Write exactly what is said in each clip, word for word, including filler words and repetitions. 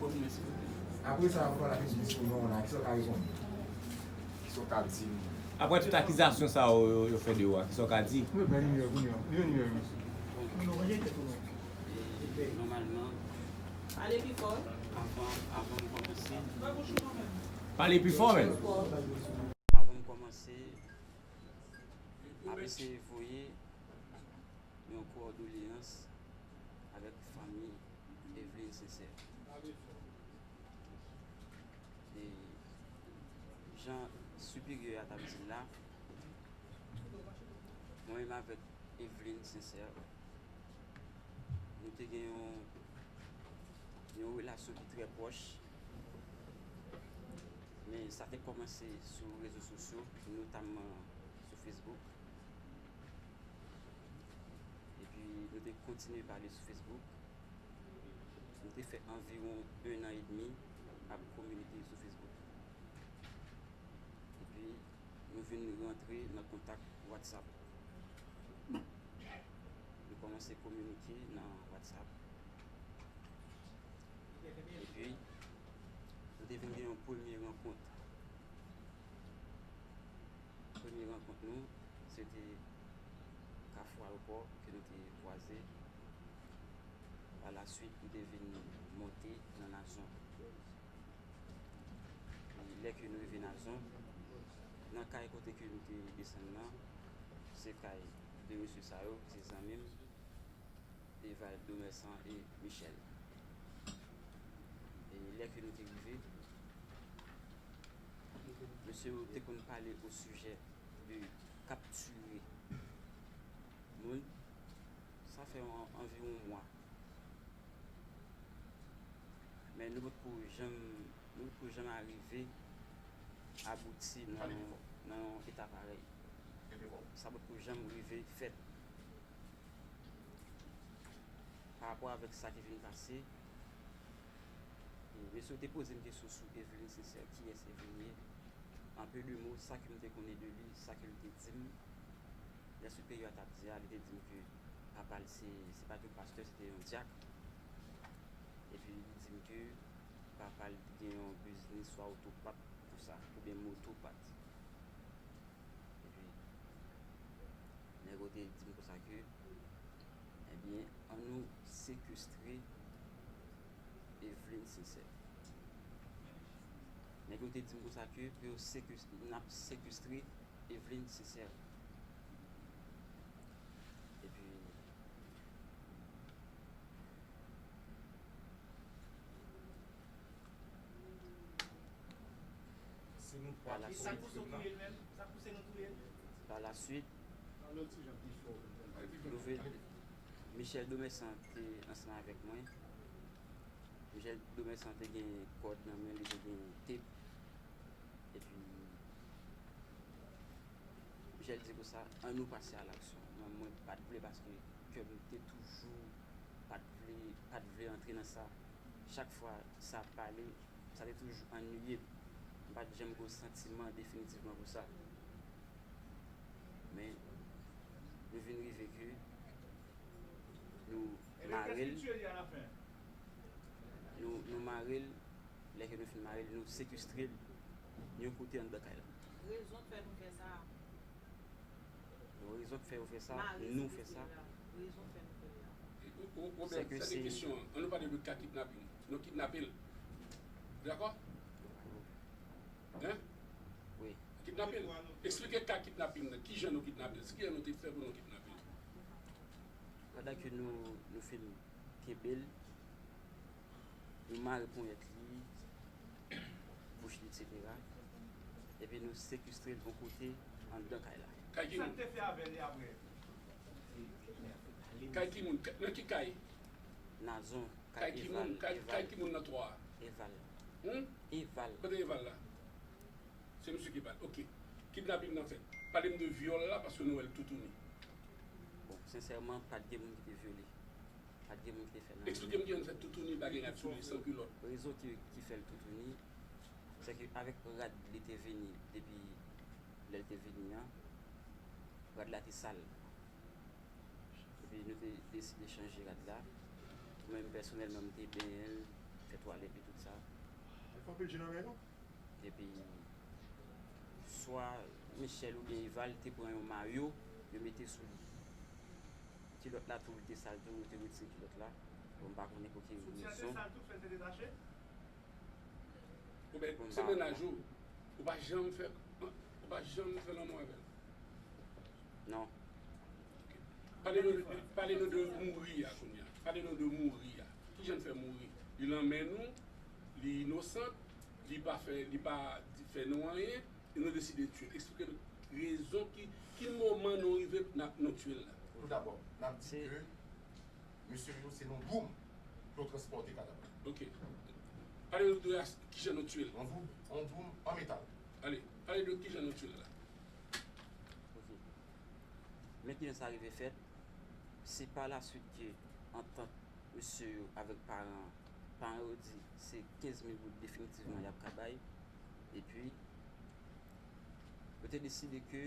Apre sa, w ap pale avèk misye sou non la, kisa w ka reponn? Kisa w ka di? Apre tout akizasyon sa yo, yo, yo fè de ou a, kisa w ka di? Mwen bay nimewo kounye a. Li gen nimewo misye. Bon, e, nòmalman, Pale pi fò. Avan, avan m kòmanse, Pale pi fò, men. avan m kòmanse, ap eseye voye yon kòdoleyans avèk fanmi Eveline Sincère. E jan siperyè a t ap di l la, mwen menm avèk Eveline Sincère, nou te gen yon, yon relasyon ki trè pwòch. Men sa te kòmanse sou rezo sosyo, notamman sou Facebook. Epi nou te kontinye pale sou Facebook. Nou te fè anviwon en an edmi ap kominike sou Facebook. Epi nou vin rantre nan kontak WhatsApp. Nou kòmanse kominike nan WhatsApp. Epi nou te vin gen yon premye rankont. Premye rankont nou, se te Kafou Alkò ke nou te kwaze. Pa la swit, nou te vin monte nan Nazon. E lè ke nou rive Nazon, nan kay kote ke nou te desann nan, se kay de mesye sa yo, se zanmi m, Eval, Domersan e Michel. E lè ke nou te rive, mesye yo te konn pale o sijè de kaptire moun. Sa fè an, anviwon mwa. Men nou potko janm, nou potko janm arive abouti nan, nan yon eta parèy. Sa potko janm rive fèt. Pa rapò avèk sa ki vin pase, e, mesye yo te poze m kesyon sou Eveline Sincère, kiyès Eveline ye. An pe de mo, sa ke m te konnen de li, sa ke l te di m, lè siperyè a t ap di a, li te di m ke papa l se, se pa t yon pastè, se te yon dyak. Epi li di m ke papa l te gen yon biznis swa otopat pou sa, oubyen motopat. Epi nèg yo te di m konsa ke, ebyen, ann nou sekestre Eveline Sincère. Nèg yo te di m konsa ke pou yo sekestre, n ap sekestre Eveline Sincère. Epi Se nou twa ki Sa pouse w touye l menm? Sa pouse nou touye l? Pa la swit, nou vin, Michel Domersan te ansanm avèk mwen. Michel Domersan te gen kòd nan men li, te gen tep. Epi Michel di konsa, ann nou pase a laksyon. Mwen, mwen pa t vle paske kè m te toujou pa t vle, pa t vle antre nan sa. Chak fwa sa ap pale, sa te toujou annuiye m. M pa t janm gen yon santiman definitivman pou sa. Men, nou vin rive ke nou mare l. Nou, nou mare l. Lè ke nou fin mare l, nou sekestre l yon kote anndan kay la. Rezon k fè nou fè sa. Bon, rezon k fè yo fè sa, nou fè sa. Rezon k fè nou fè l la. Pwoblèm, sa se kesyon an. Ann nou pale de ka kidnaping. Nou kidnape l. Dakò? Hein? Wi. Kidnape l. Eksplike ka kidnaping nan. Kijan nou kidnape l? Kijan nou te fè pou nou kidnape l? Pandan ke nou, nou fin kenbe l, nou mare ponyèt li, bouch li, etsetera. Epi nou sekestre l yon kote anndan kay la. Kay ki moun? Sa te fè avè li apre? Kay ki moun? Nan ki kay? Nazon, Kay ki moun? Kay ki moun nan twa a? Eval. Hmm? Eval. Kote Eval la? Se misye ki bat. Ok. Kidnaping nan fèt. Pale m de vyòl la paske nou wè l toutouni. Bon, sensèman, pa t gen moun ki te vyole. Pa t gen moun ki te fè nan. Eksplike m kijan l fèt toutouni, pa gen rad sou li, san kilòt. Rezon ki, ki fè l toutouni, se ke avèk rad li te vini depi lè l te vini an, rad la te sal. Epi nou te deside chanje rad la. Mwen menm pèsonèlman, m te benyen l, fè twalèt li, tout Anpil je nan men nou. Epi, swa Michel oubyen Eval te pran yon mayo, yo mete sou li. Kilòt la tou, li te sal tou, yo te retire kilòt la. Bon, m pa konnen pou ki rezon. Soutyen te sal tou, fè l te detache. Ou ben, se mennaj ou, ou pa janm fè, ou pa janm fè lanmou avè l? Non. Ok. Pale nou, pale nou de mouri a kounye a. Pale nou de mouri a. Kijan l fè mouri? Li nan men nou, li inosan, li pa fè, li pa fè nou anyen, e nou deside tiye l. Eksplike nou rezon ki, ki moman nou rive n ap, nou tiye l la. Toudabò, n ap di ke mesye yo se nan dwoum pou yo transpòte kadav la. Ok. Pale nou de as-, kijan nou tiye l. Yon dwoum, yon dwoum an metal. Ale, pale de kijan nou tiye l la. Ok. Men kijan sa rive fèt, se pa laswit ke antant mesye yo avèk paran, paran yo di se kenz mil goud definitivman y ap ka bay. Epi, yo te deside ke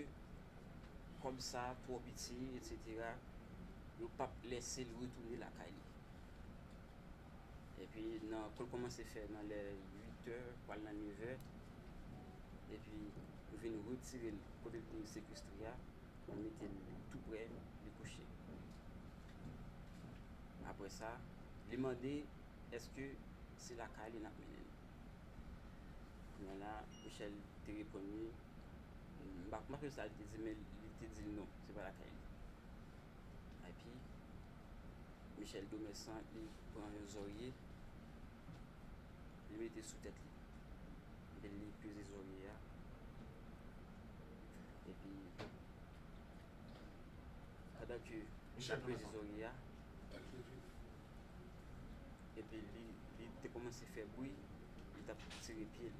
kòb sa twò piti, etsetera, yo p ap lèse l retounen lakay li. Epi, nan, kou l kòmanse fè nan lè uit è, pral nan nèf è, epi nou vin retire l kote l te sekestre a, nou mete l tou prè, li kouche. Apre sa, li mande èske se lakay li n ap mennen l. Kounye a la, Michel te reponn li, m pa, m pa sonje sa li te di, men li te di l non, se pa lakay li. Epi, Michel Domersan, li pran yon zòrye, li mete sou tèt li. Epi li peze zòrye a. Epi, pandan ke l ap peze zòrye a, epi li, li te kòmanse fè bri, li t ap tire pye l.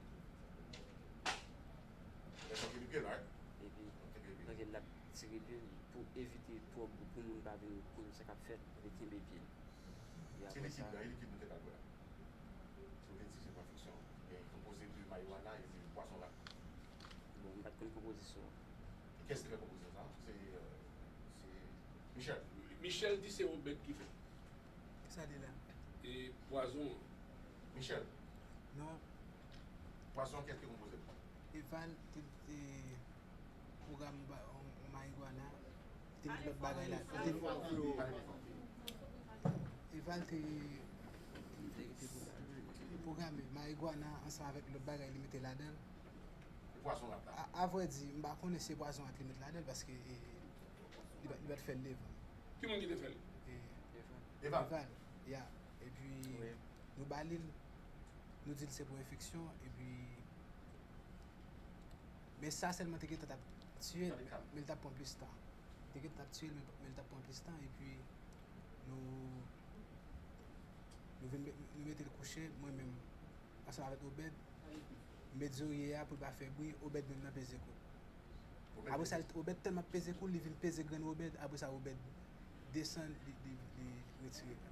Epi, pandan ke l ap tire pye l, pou evite twòp pou moun pa vin konn sa k ap fèt, li kenbe pye l. E apre sa, ki likid nou te pral bwè a? Ou te di se pran fiksyon. Li konpoze de marijuana epi pwazon la. Bon, m pa t konn konpozisyon an. Kiyès ki fè konpozisyon sa? Se, euh, se Michel. Michel di se Obed ki fè. Sa li la? E pwazon an. Michel. Non. Pwazon an, kiyès ki konpoze l? Eval te, te pwogram ba, on, on marijuana. Te met lòt bagay la. Te, Eval te, te pwograme marijuana ansanm avèk lòt bagay li mete ladan l. E pwazon rat la? A, avrèdi, m pa konnen si se pwazon rat li met ladan l paske, e, li pa, li pa t fè l devan. Ki moun ki te fè l? E, Eval. Eval, ya. Epi, nou ba li l, nou di l se pou enfeksyon, epi, men sa sèlman te gentan t ap tiye l, men, men l t ap pran plis tan. Te gentan t ap tiye l, men, men l t ap pran plis tan, epi nou, nou vin met, nou mete l kouche, mwen menm, ansanm avèk Obed, m met zorye a pou l pa fè bri, Obed menm nan peze kou l. Apre sa, Obed tèlman ap peze kou l, li vin peze grenn Obed, apre sa, Obed desann, li, li, li retire l.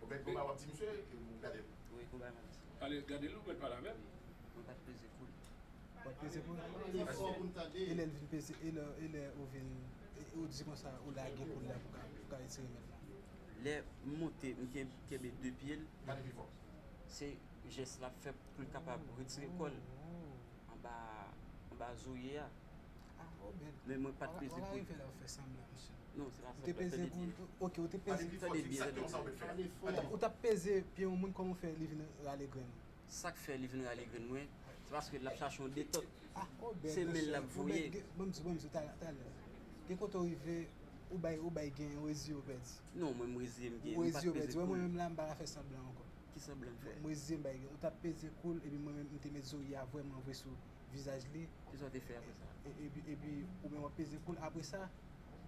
Obed, gon bagay w ap di misye, ou gade l? Wi, gon bagay m ap di. Ale, gade l, Obed, pale avè l. Wi, mwen pa t peze kou l. Ou pa t peze kou l? Pale fò pou n tande. E lè l vin peze, e lè, e lè ou vin, e, ou di konsa, ou lage kou l la pou ka, pou ka retire mèt la. Lè m monte, m ken-, kenbe de pye l. Pale pi fò. Se jès l ap fè pou l kapab retire kò l anba, anba zorye a. Ah, Obed. Men mwen pa t peze kou l. Ou pa rive la, ou fè sanblan, mesye. Non, se pa sanblan, tande byen. Ou te peze kou l, ok, ou te peze. Pale pi fò, di egzakteman sa Obed fè. Ou t ap peze pye yon moun, kòman w fè li vin rale grenn ou? Sa k fè li vin rale grenn mwen, se paske l ap chache yon detant. Ah, Obed, se men l l ap voye. Obed, gen, ban m di, ban m di, talè, talè. Gen kote w rive, ou bay, ou bay gen, ou reziye w pèdi. Non, mwen, m reziye m gen, m pa t peze kou l. Ou reziye w pèdi. Wè, mwen menm la, m pa ka fè sanblan ankò. Ki sanblan m fè? Mwen reziye m bay gen. Ou t ap peze kou l, epi mwen menm, m te met zorye a vrèman vre sou vizaj li. Kisa w te fè apre sa? E, epi, epi, ou menm w ap peze kou l. Apre sa,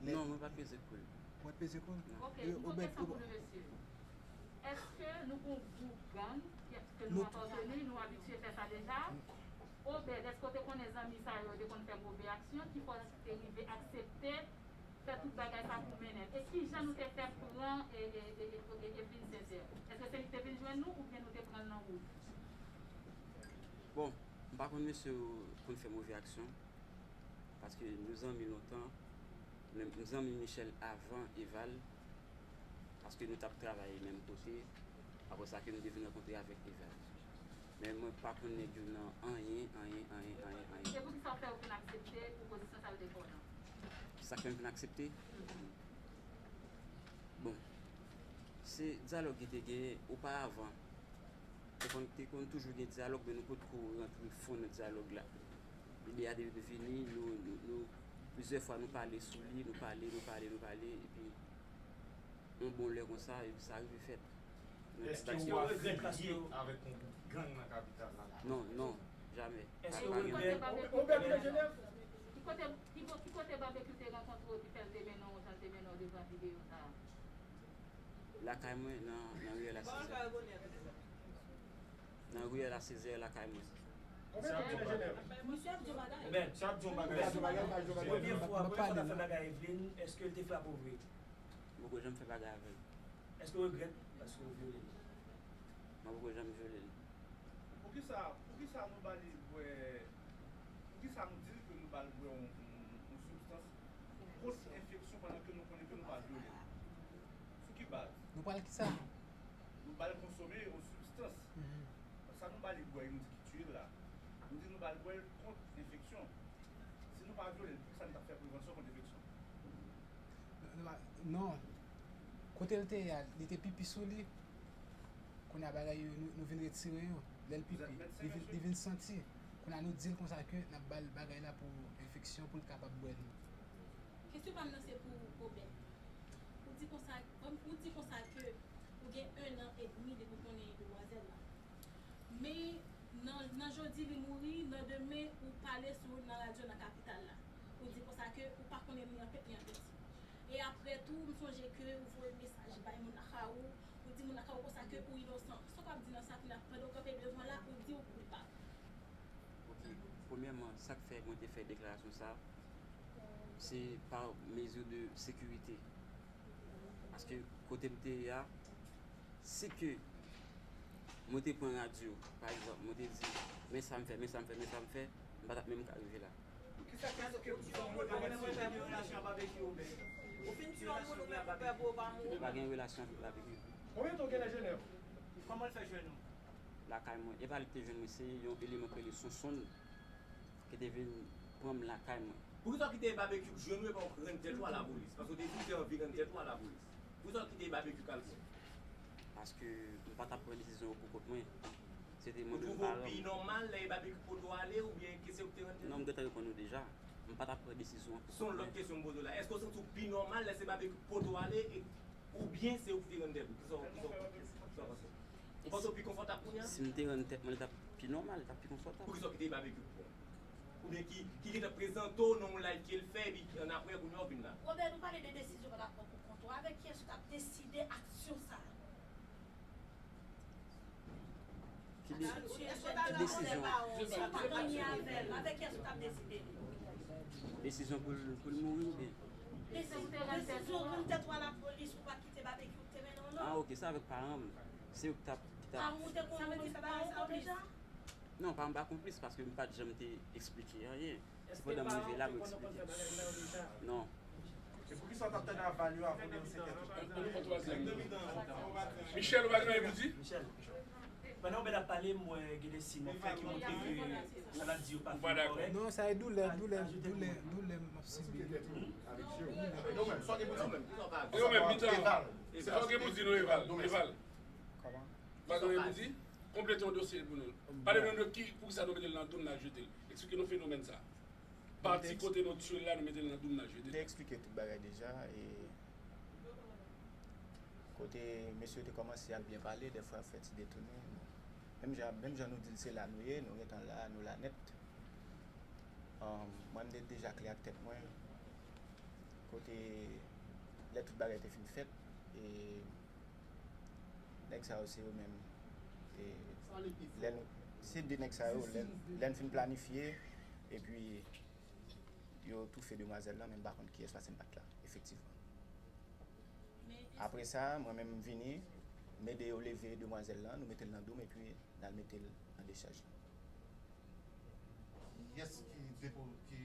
lè... Non, mwen pa t peze kou l. Ou pa t peze kou l? Non. Ok, m gon kesyon pou nou, mesye. Èske nou gon gwoup gang ke, ke nou apateni, nou abitye fè sa deja? Obed, èske w te konnen zanmi sa yo te konn fè move aksyon ki fè w te rive aksepte fè tout bagay sa pou mennen l? E kijan nou te fè pran e, e, e, e, e, e Vincent? Èske se li ki te vin jwenn nou oubyen nou te pran l nan wout? Bon, m pa konn mesye yo konn fè move aksyon, paske nou zanmi lontan, men m zanmi Michel avan Eval, paske nou t ap travay menm kote, Apre sa ke nou te vin rankontre avèk Eval. Men mwen pa konn nèg yo nan anyen, anyen, anyen, anyen, anyen. Se poukisa w fè w fin aksepte pwopozisyon sa yo te fè w lan? Sa k fè m fin aksepte? Bon, se dyalòg ki te genyen oparavan. Te konn, te konn toujou gen dyalòg, men nou potko rantre fon nan dyalòg la. Lide a te vin vini, nou, nou, nou, plizyè fwa nou pale sou li, nou pale, nou pale, nou pale, epi yon bon lè konsa, epi sa rive fèt. Èske w ap fè pye avèk yon gwoup gang nan kapital la? Non, non, jamè. Èske w regrèt? Ki kote, ki kote Babekyou te rankontre w, ki fè l te mennen w jan l te mennen w devan videyo sa a? Lakay mwen, nan, nan riyèl a Sezè. Nan riyèl a Sezè, lakay mwen. Misye ap di yon bagay. Misye ap di yon bagay. Premye fwa, premye fwa w ta fè bagay Evelyn, èske l te frape w vre? Mwen poko janm fè bagay avè l. Èske w regrèt paske w vyole l? Mwen poko janm vyole l. Poukisa, poukisa nou ba li bwè, poukisa nou di l ke nou ba l bwè yon, yon, yon sibstans kont enfeksyon pandan ke nou konnen ke nou pa vyole l? Sou ki baz? Nou pral kisa? Nou ba l konsome yon sibstans. Sa nou ba li bwè, nou di ki tiye l la. Nou di nou ba l bwè l kont enfeksyon. Si nou pa vyole l, poukisa nou t ap fè prevansyon kont enfeksyon? Non, non, non. Kote l te ye a, li te pipi sou li. Kounye a bagay yo, nou, nou vin retire yo. Lè l pipi, li vin, li vin santi. Kounye a nou di l konsa ke n ap ba l bagay la pou enfeksyon, pou l kapab bwè l. Kesyon pa m nan se pou Obè. Ou di konsa, ou di konsa ke ou gen ennan edmi depi w konnen demwazèl la. Men nan, nan jodi li mouri, nan demen ou pale sou nan radyo nan kapital la. Ou di konsa ke ou pa konnen li an pèp, li an pèp. E apre tou, m sonje ke ou voye mesaj bay moun lakay ou, ou di moun lakay ou konsa ke ou inosan. Sa w ap di nan sa, pandan w kanpe devan la, ou di ou koupab. Ok, premyèman, sa k fè mwen te fè deklarasyon sa, se pa mezi de sekirite. Paske kote m te ye a, si ke mwen te pran radyo, pa egzanp, mwen te di, men sa m fè, men sa m fè, men sa m fè, m pa t ap menm ka rive la. Kisa k esplike tout sa w mande mwen? Ou fin tiye yon moun ou menm ou pè pou w pa mouri? M pa gen relasyon avèk Babekyou. Konbyen tan w gen nan Jenèv? Kòman l fè jwenn ou? Lakay mwen. E pa li ki te jwenn mwen, se yon eleman ki rele Sonsonn ki te vin pran m lakay mwen. Poukisa w kite Babekyou jwenn ou epi w rann tèt ou a lapolis? Paske w te di w te anvi rann tèt ou a lapolis. Poukisa w kite Babekyou k al pran w? Paske m pa t ap pran desizyon yo pou kont mwen. Se te mwen menm paran m. Ou twouve w pi nòmal lè Babekyou pote w ale oubyen ke se ou ki te rann tèt ou? Non, m gentan reponn ou deja. M pa t ap pran desizyon an pou kont mwen. Se yon lòt kesyon m poze w la. Èske w santi w pi nòmal lè se Babekyou ki pote w ale e, oubyen se ou ki te rann tèt ou? Kisa w, kisa w, kisa w panse? Ou panse w pi konfòtab kounye a? Si m te rann tèt mwen, li t ap pi nòmal, li t ap pi konfòtab. Poukisa w kite Babekyou pran w? Oubyen ki, ki gentan prezante w nan yon live ke l fè, epi annapre, kounye a w vin la? Obè, nou pale de desizyon w t ap pran pou kont ou. Avèk kiyès ou t ap deside aksyon sa a? Ki de-, ki desizyon? Ou pa anyen avè l. Avèk kiyès ou t ap deside li? Desizyon pou l, pou l mouri oubyen? Desizyon, desizyon rann tèt ou a lapolis pou pa kite Babekyou te mennen w non. Ah, ok, se avèk paran m. Se yo ki t ap, ki t ap. Paran w te konn konn bagay sa yo deja? Non, paran m pa konplis paske m pa t janm te eksplike anyen. Se pandan m rive la, m eksplike. Non. E poukisa w t ap tann aval yo avan w denonse kèk moun? Michel, ou pa gen anyen pou di? Michel, pandan w bèl ap pale, m wè gen de siy m ap fè ki montre ke sa l ap di yo pa fin kòrèk. Non, sa e doulè, doulè, doulè, doulè m ap sibi. Yo menm, sa w gen pou di menm? Yo menm, mitan. Sa w gen pou di nou, Eval? Eval. Kòman? Pa gen anyen pou di? Konplete yon dosye pou nou. Pale nou de ki, poukisa nou mete l nan doum n al jete l. Eksplike nou fenomèn sa. Pati kote nou tiye l la, nou mete l nan doum n al jete l. M te eksplike tout bagay deja, e kote mesye yo te kòmanse ap byen pale, dèfwa ap fè ti detounen. Menm jan, menm jan nou di l se la nou ye, nou gentan la, nou la nèt. Ahn, mwen, m te deja klè ak tèt mwen. Kote, lè tout bagay te fin fèt, e nèg sa yo, se yo menm. E lè nou, se de nèg sa yo, lè, lè n fin planifye, epi yo toufe demwazèl lan, men m pa konn kiyès, paske m pa t la, efektivman. Apre sa, mwen menm, m vini, m ede yo leve demwazèl lan, nou mete l nan doum, epi n al mete l nan dechaj la. Kiyès ki depo-, ki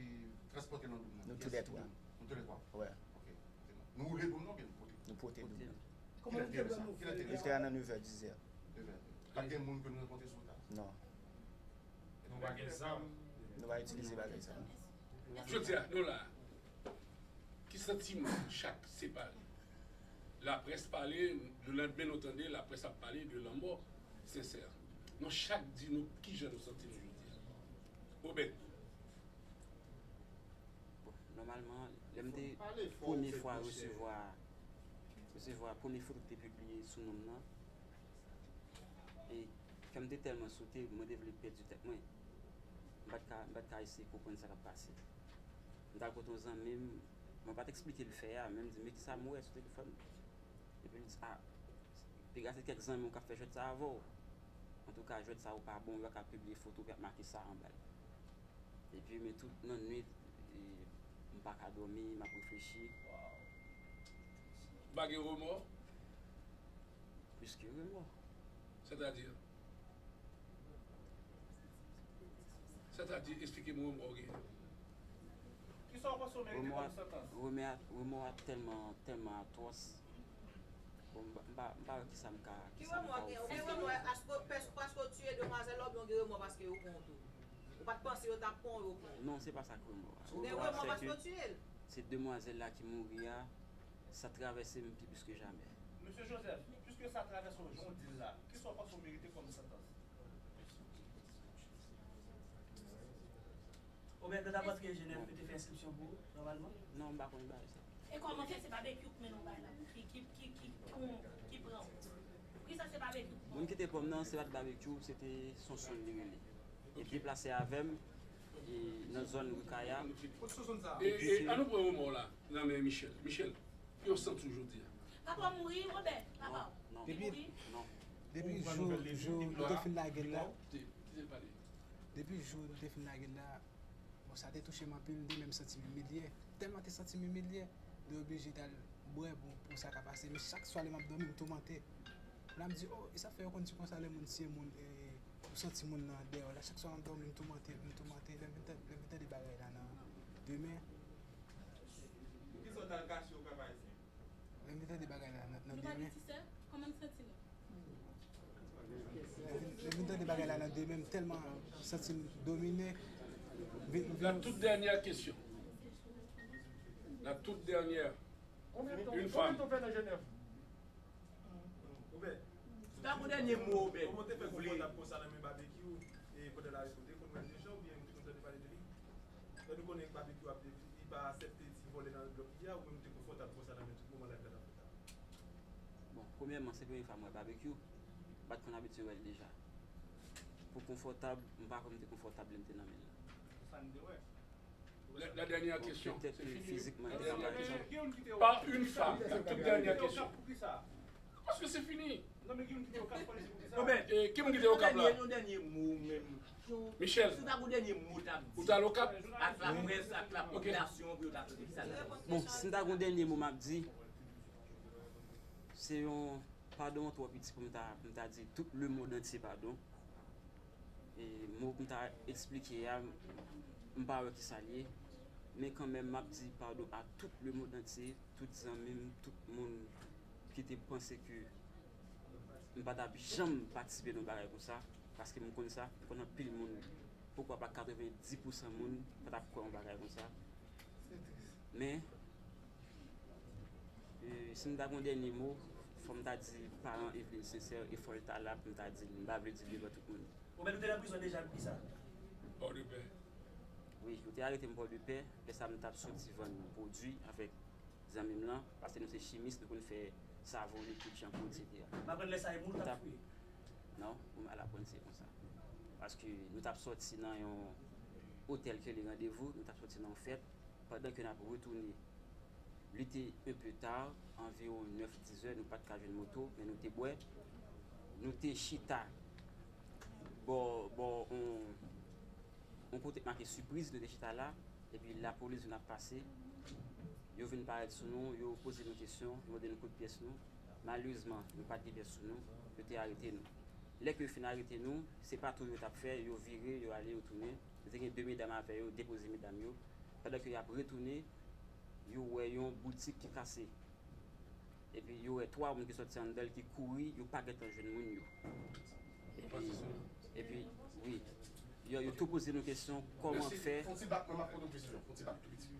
transpòte l nan doum nan? Nou toulètwa. Nou toulètwa? Wè. Ok. Nou woule doum nan oubyen nou pote? Nou pote doum nan. Kilè te rive sa? Kilè te rive sa? Li te a nan nevè, dizè. Pa gen moun ke nou rankontre sou wout la. Non. Nou pa gen zam. Nou pa itilize bagay sa. Jodi a, nou la. Ki santiman chak separe? Laprès pale, lelandmen nou tande laprès ap pale de lanmò Sensè. Nou chak di nou kijan nou santi nou jodi a. Obed. Bon, nòmalman, lè m te premye fwa resevwa resevwa premye foto ki te pibliye sou non m nan, e kè m te tèlman sote, mwen te vle pèdi tèt mwen. M pa t ka, m pa t ka eseye konprann sa k ap pase. M t al kote yon zanmi m, mwen pa t eksplike l fè a, men m di, men kisa m wè sou telefòn? Epi l di, a, piga se kèk zanmi w k ap fè jwèt sa avè w. Antouka, jwèt sa yo pa bon, yo pa ka pibliye foto, yo ap make sa anba l. Epi, men tout nan nwit, e, m pa ka dòmi, m ap reflechi. Pa gen remò? Plis ke remò. Sètadi? Sètadi, eksplike m remò w genyen. Kisa w panse w merite Remò a, kòm santans? remè a, remò a tèlman, tèlman atwòs. Bon, m pa, m pa, m pa wè kisa m ka, Ki kisa m remò ka gen? Ou ofri. gen remò paske, paske, paske w tiye demwazèl la oubyen w gen remò paske yo pran w tou? Ou pa t panse yo t ap pran w, yo pran w? Non, se pa sa k remò a. Ou gen remò paske w tiye l? Se demwazèl la ki mouri a, sa travèse m pi plis ke jamè. Mesye Joseph, piske sa travèse w jan w di l la, kisa w panse w merite kòm santans? Oubyen nan daprè ke Jenèf yo te fè enskripsyon pou ou, nòmalman? Non, m pa konn bagay sa. E kòman fè se babekyou k mennen w bay la ki, ki, ki, ki, ki, ki pran w? Poukisa se babekyou k pran Moun w? ki te pran m nan, se pa t babekyou, se te Sonson li rele. Li deplase avè m e nan zòn Rikaya. Kot Sonson sa? E, e, an nou pran remò w la nan men Michel. Michel, ki w santi w jodi a? Papa w mouri, Robè? Papa w? Non, Li Depi- mouri? Non. Depi jou, jou nou te fin lage l la, Kite, kite l pale. Depi jou nou te fin lage l la, bon, sa te touche m anpil, m te menm santi m imilye. Tèlman te santi m imilye, m te oblije t al bwè pou, pou sa ka pase. Men chak swa lè m ap dòmi, m toumante. La m di, oh, e sa fè yo konn di konsa lè moun tiye moun, e, ou santi moun nan dèyè w la. Chak swa m ap dòmi, m toumante, m toumante. Lè m vin tande, lè m vin tande bagay la nan demen. Poukisa w t al kache w papa Ayisyen? Lè m vin tande bagay la nan, nan Nou pa demen. gen ti sè? Kòman n santi nou? Lè m vin tande bagay la nan demen, m tèlman santi m domine. Vin, La vin, toute dernière question. La toute dernière. Konbyen tan Une konbyen femme. tan w fè nan Jenèf? Obed, Sa pou dènye mo, Obed. Kòman w te fè konfòtab konsa nan men Babekyou? E pandan l arete w, te konn wè l deja oubyen ou te konn tande pale de li? Lè nou konnen Babekyou ap li pa aksepte ti vòlè nan blòk li a, ou menm ou te konfòtab konsa nan men tout moman live la t ap fèt la? Bon, premyèman, se premye fwa m wè Babekyou. M pa t konn abitye wè l deja. Pou konfòtab, m pa kwè m te konfòtab lè m te nan men l la. Sa n te wè. La, la dernière question. Petèt C'est fini. fizikman, La li dernière pa question. Gen, gen youn ki te Par une femme, la toute dernière question. Poukisa? Parce que c'est fini. Non, men gen youn ki te Okap, fò li di poukisa. Obed, E ki moun ki te Okap la? Yon dènye mo menm. Michel. Si w ta gen yon dènye mo, w ta Ou t al Okap? Ak laprès, ak lapopilasyon, pou yo ta tande sa. Bon, si m ta gen yon dènye mo m ap di, se yon padon twò piti pou m ta, pou m ta di tout lemonn antye padon. E mo pou m ta eksplike a, m pa wè kisa l ye. Men kanmenm, m ap di padon a tout lemonn antye, tout zanmi m, tout moun ki te panse ke m pa t ap janm patisipe nan yon bagay konsa, paske m konn sa, m konn anpil moun, poukwa pa katrevenndis pousan moun pa t ap kwè yon bagay konsa. Men, e, si m ta gen yon dènye mo, fò m ta di paran Eveline Sincère, e fò l ta la pou m ta di l, m pa vle di l devan tout moun. Ou menm ou te nan prizon deja, poukisa? Port de Paix. Wi, yo te arete m Port de Paix, lè sa m t ap soti vann pwodui avèk zanmi m lan, paske nou se chimis, nou konn fè savon, likid, chanpou, etsetera. M aprann lè sa e moun ou t ap fouye. Non, ou mal aprann se konsa. Paske nou t ap soti nan yon otèl ke li randevou, nou t ap soti nan yon fèt, pandan ke n ap retounen. Li te un peu tard, anviwon nèf, dis zè, nou pa t ka jwenn moto, men nou te bwè. Nou te chita bò, bò, on, on kote k make sipriz, nou te chita la. Epi lapolis vin ap pase, yo vin parèt sou nou, yo poze nou kesyon, yo mande nou kout pyès nou. Malerezman, nou pa t gen pyès sou nou, yo te arete nou. Lè ke yo fin arete nou, se pa tou yo t ap fè, yo vire, yo ale, yo tounen. Yo te gen de medam avè yo, depoze medam yo. Pandan ke y ap retounen, yo wè yon boutik ki kase. Epi yo wè twa moun ki sòti anndan l ki kouri, yo pa gentan jwenn moun yo. Epi, epi, wi. Yo, yo tou poze nou kesyon, kòman fè. Fon ti bak, mwen m ap pote yon kesyon. Fon ti bak tou piti.